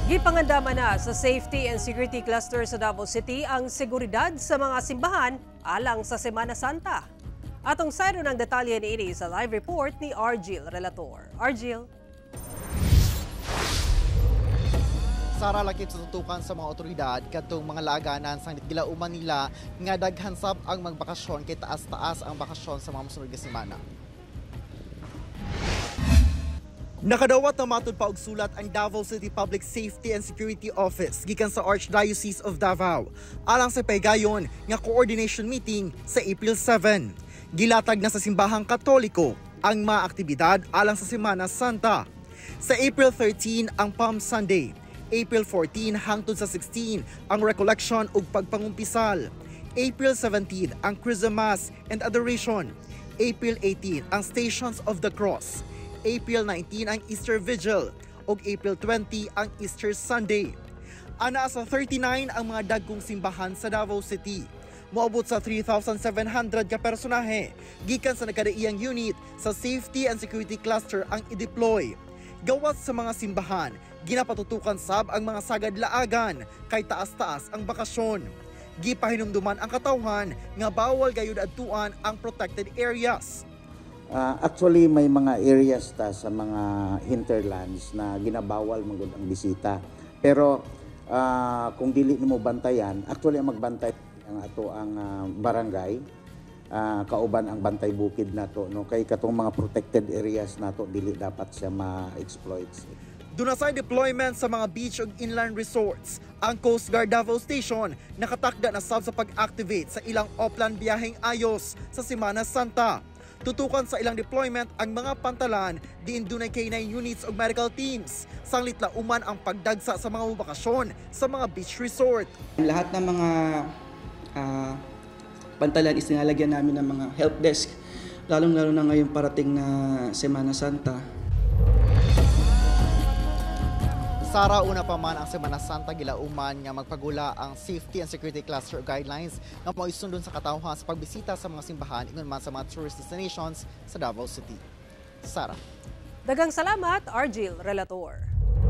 Gipangandaman na sa Safety and Security Cluster sa Davao City ang seguridad sa mga simbahan alang sa Semana Santa. Atong sayro ng detalye niini sa live report ni Argil Relator. Argil. Sara, lakip sa tutukan sa mga otoridad kadtong mga laganan sa gilauman nila nga daghan sab ang magbakasyon kay taas-taas ang bakasyon sa mga mosunod nga semana. Nakadawat na matud pa og sulat ang Davao City Public Safety and Security Office gikan sa Archdiocese of Davao alang sa paygayon nga coordination meeting sa April 7. Gilatag na sa simbahang Katoliko ang mga aktibidad alang sa Semana Santa. Sa April 13 ang Palm Sunday, April 14 hangtod sa 16 ang recollection ug pagpangumpisal, April 17 ang Christmas and Adoration, April 18 ang Stations of the Cross, April 19 ang Easter Vigil ug April 20 ang Easter Sunday. Ana sa 39 ang mga dagkong simbahan sa Davao City. Moabot sa 3,700 ka personahe gikan sa nagkadaiyang unit sa Safety and Security Cluster ang i-deploy. Gawas sa mga simbahan, ginapatutukan sab ang mga sagad laagan kay taas-taas ang bakasyon. Gipahinumduman ang katawhan nga bawal gayud adtuan ang protected areas. Actually may mga areas ta sa mga hinterlands na ginabawal man gud ang bisita. Pero kung dili nimo bantayan, actually ang magbantay ang ato ang barangay, kauban ang bantay bukid nato, no, kay katong mga protected areas nato dili dapat siya ma-exploit. Duna sa deployment sa mga beach ug inland resorts, ang Coast Guard Davao Station nakatakda na sab sa pag-activate sa ilang Oplan Biyaheng Ayos sa Semana Santa. Tutukan sa ilang deployment ang mga pantalan diin dunay K9 units ug medical teams. Sanglit lauman ang pagdagsa sa mga bakasyon sa mga beach resort. Lahat ng mga pantalan is nilalagyan namin ng mga help desk, lalong-lalo na ngayong parating na Semana Santa. Sara, una pa man ang Semana Santa, gilauman nga magpagula ang Safety and Security Cluster Guidelines nga mao'y sundon sa katawhan sa pagbisita sa mga simbahan ingon man sa mga tourist destinations sa Davao City. Sara. Daghang salamat, Argil Relator.